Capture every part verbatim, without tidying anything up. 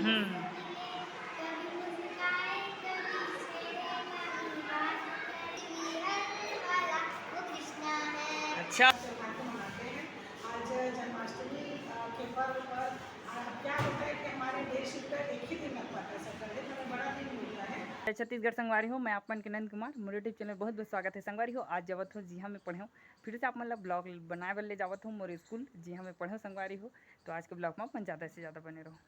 हम्म। कभी मुस्काए, कभी छेड़े, कभी बात करे, ये हर वाला वो कृष्णा है। अच्छा। त्योहार को मनाते हैं। आज जन्माष्टमी, अ, के पर्व पर, अ, क्या होता है कि हमारे देश उत्तर एक ही दिन लग पाता है, सैटरडे, हमें बड़ा दिन मिलता है। जय छत्तीसगढ़ संगवारी हो, मैं आप मन के नंद कुमार, मोर YouTube चैनल बहुत बहुत स्वागत है संगवारी हो। आज जावत हो जिहाँ मैं पढ़े हूँ, फिर से आप मन ला ब्लॉग बनाए बर ले जावत हूँ मोर स्कूल जिहाँ मैं पढ़े हूँ संगवारी हो। तो आज के ब्लॉग में आप मन ज़्यादा से ज़्यादा बने रहो।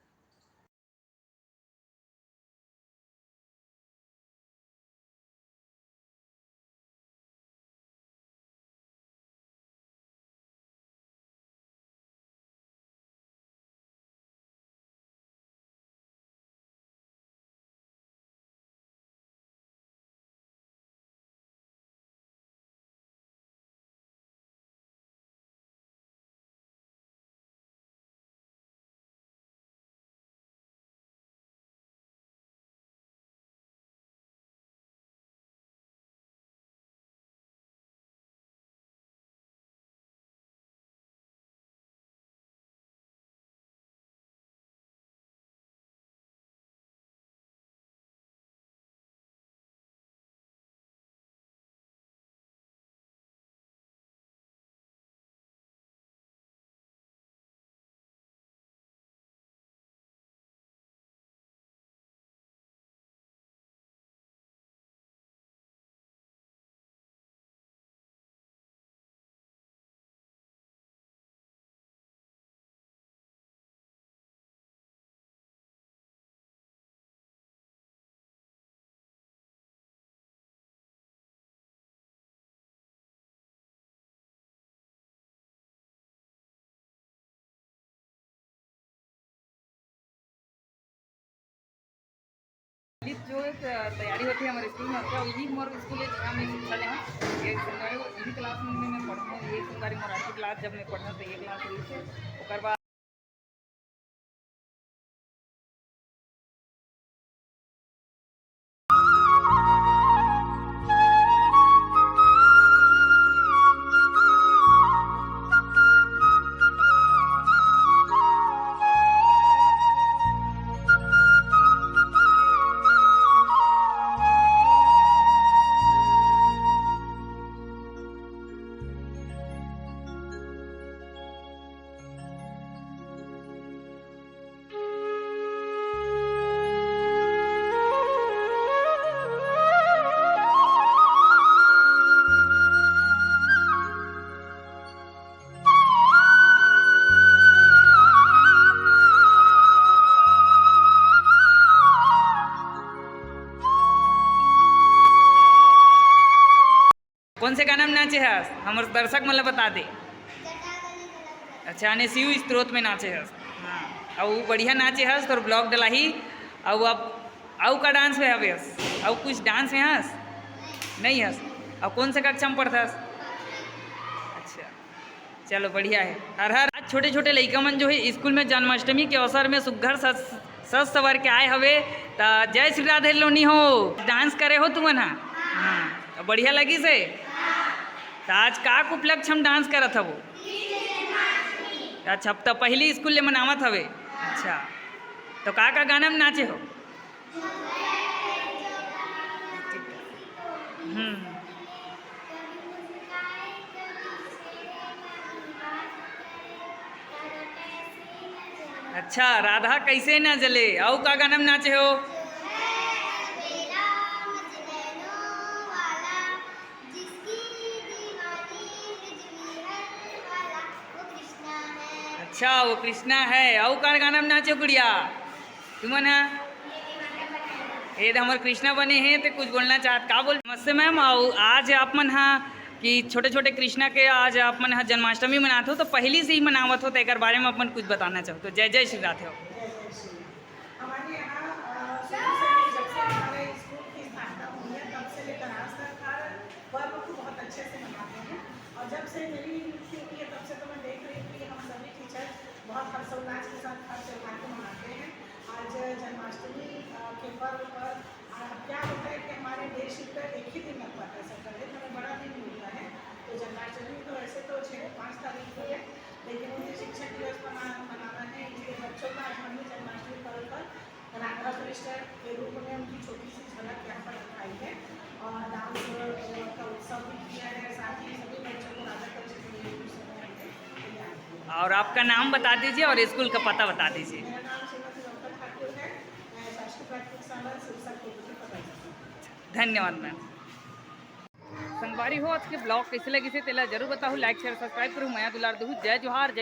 जो एक तैयारी होती है हमारे स्कूल में, क्या यही मोर स्कूल है जहाँ मैं शिक्षा ले हूँ। ये संगवारी वो यही क्लास में मैं पढ़ा हूँ, ये संगवारी मोर आठवीं क्लास जब मैं पढ़ा तो ये क्लास रही थी। ओकर बाद कौन से गाना में नाचे हस? हमर दर्शक मन ला बता दे। अच्छा, यानी शिव स्त्रोत में नाचे हस। हाँ, अउ बढ़िया नाचे हस, तोर ब्लॉग डलाही। अउ अब अउ का डांस में हवे हस? अउ कुछ डांस में हस? नहीं हस। अउ कौन से कक्षा में पढ़थस? अच्छा, चलो बढ़िया है। हर हर आज छोटे छोटे लइका मन जो है स्कूल में जन्माष्टमी के अवसर में सुग्घर सज सज सवर के आए हवे। त जय श्री राधे लोनी हो, डांस करे हो तुमन हा? हाँ, त बढ़िया लगिस हे। त आज का उपलक्ष्य में डांस करत हवो? अच्छा, अब त पहिली स्कूल ले मनावत हवे। अच्छा, तो का का गाना में नाचे हो? हम्म। अच्छा, राधा कैसे न जले, अउ का गाना में नाचे हो? अच्छा, वो कृष्णा है। अउ का गाना में नाचे हो गुड़िया? तुमन हा? ये तो हमर कृष्णा बने हैं, तो कुछ बोलना चाहत, का बोल? नमस्ते मैम, अउ आज आप मन हा कि छोटे-छोटे कृष्णा के आज आप मन हा जन्माष्टमी मनात हो, तो पहिली से ही मनावत हो, तो एकर बारे में अपन कुछ बताना चाहो, तो जय जय श्री राधे हो। जय जय श्री। हमारे यहाँ, अ, शुरू से ही जब से हमारे स्कूल की स्थापना हुई है, तब से लेकर आज तक हर पर्व को बहुत अच्छे से मनाते हैं। और जब से मेरी नियुक्ति हुई है, तब से तो मैं देख रही हूँ कि हम सभी टीचर बहुत हर्षोल्लास के साथ हर त्योहार को मनाते हैं। आज जन्माष्टमी, अ, के पर्व पर, अ, क्या होता है कि हमारे देश उत्तर एक ही दिन लग पाता है, सैटरडे, हमें बड़ा दिन मिलता है। तो जन्माष्टमी तो वैसे तो छः पाँच तारीख को है, लेकिन मुझे शिक्षक दिवस मना-, मनाना है, इसलिए बच्चों का आज हमने जन्माष्टमी पर्व पर के रूप में उनकी छोटी सी झलक यहाँ पर दिखाई है और डांस का उत्सव भी किया है। साथ ही सभी बच्चों को राधा कृष्ण की वेशभूषा में हमने तैयार किया। और आपका नाम बता दीजिए और स्कूल का पता बता दीजिए। मेरा नाम श्रीमती ममता ठाकुर है। मैं शासकीय प्राथमिक शाला सिरसा कोविल की प्रधान शिक्षक हूँ। धन्यवाद मैम। संगवारी हो, आज के ब्लॉग कैसे लगिस हे तेला जरूर बताहू, लाइक शेयर सब्सक्राइब करू, मया दुलार दहू, जय जोहार, जय